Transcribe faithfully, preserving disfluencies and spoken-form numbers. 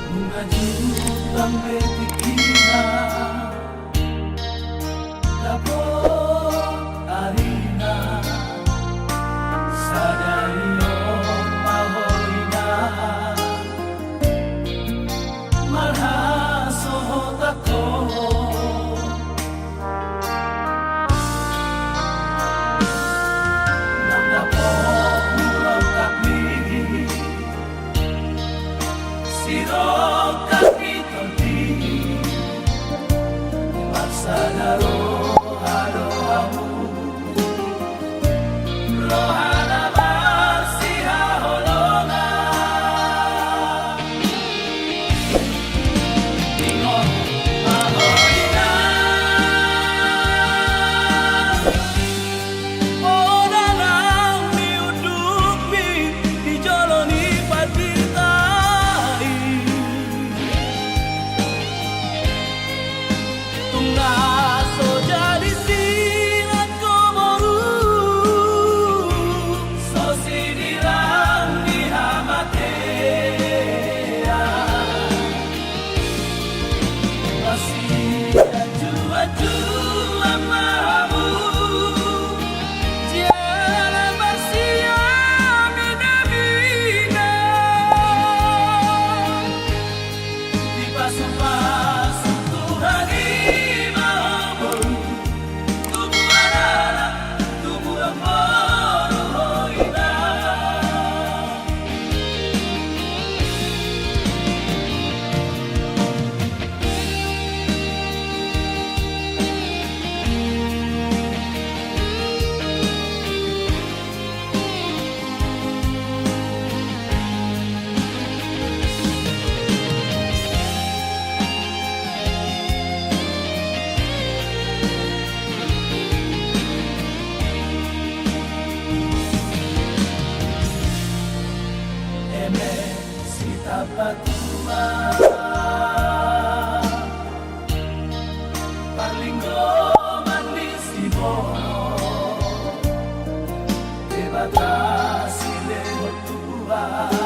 Nunga jumpang be tingkina, dapot arina, sadari on ma ho inang, marhasohotan ho. Nang dapot murongkap ni, sirongkap ni tondi, marsada roha do hamu. Roha na marsihaholongan. Ingot ma ho inang, poda nang ni undukmi di jolo ni pandita i. Tung na so jadi silang ho boru, so sinirang ni hamatean. Masianjuanjuan ma hamu, jala masiaminaminan. Dipasupasu Tuhan i ma ho boru, tubu anak, tubu boru ho inang. Eme sitambatua, parlinggoman ni siborok, Debata silehon tubu.